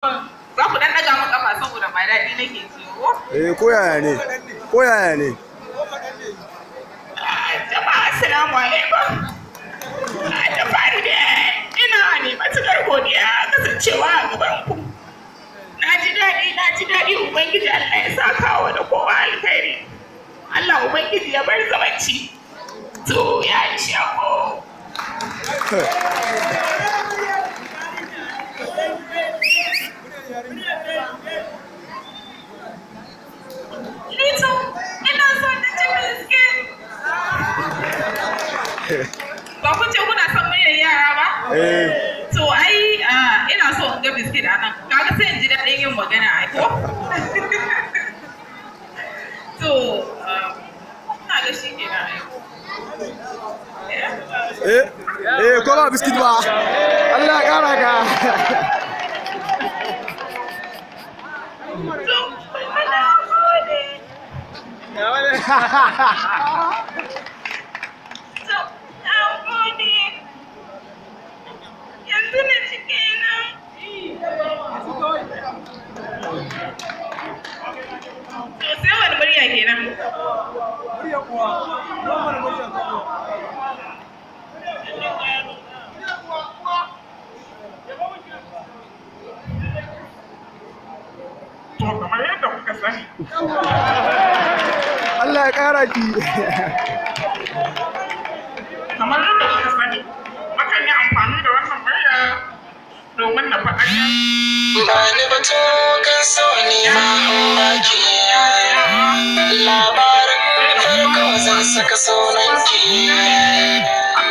Za ku dan daga min kafa saboda ba daɗi nake ji ko? Eh, ko yaya ne? Ko yaya ne? Jama'a, assalamu alaikum. Da fari da ina ne matuƙar godiya kasancewa a gaban ku. Na ji daɗi, na ji daɗi. Ubangiji Allah ya saka wa da kowa alkhairi. Allah Ubangiji ya bar zamanci. To, ya ishe ko. Lito, ina son na ci biskit. Ba kun ce kuna son muryar yara ba? Eh. To ai ina so in ga biskit a nan. Kaga sai in ji daɗin yin magana ai ko? To, ina ga shi kenan ai. Eh, eh, ko ba biskit ba. Allah ya kara ka. To, na gode. To, na gode. Yanzu na ci kenan. To, sai wani murya kenan? Murya uwa, normal murya uwa. To, kamar yadda kuka sani. Allah ya kara ki. Kamar yadda kuka sani, nakan yi amfani da wannan murya domin na faɗakar. Bani batu kan so ni ma in baki labarin farko, zan saka sunanki.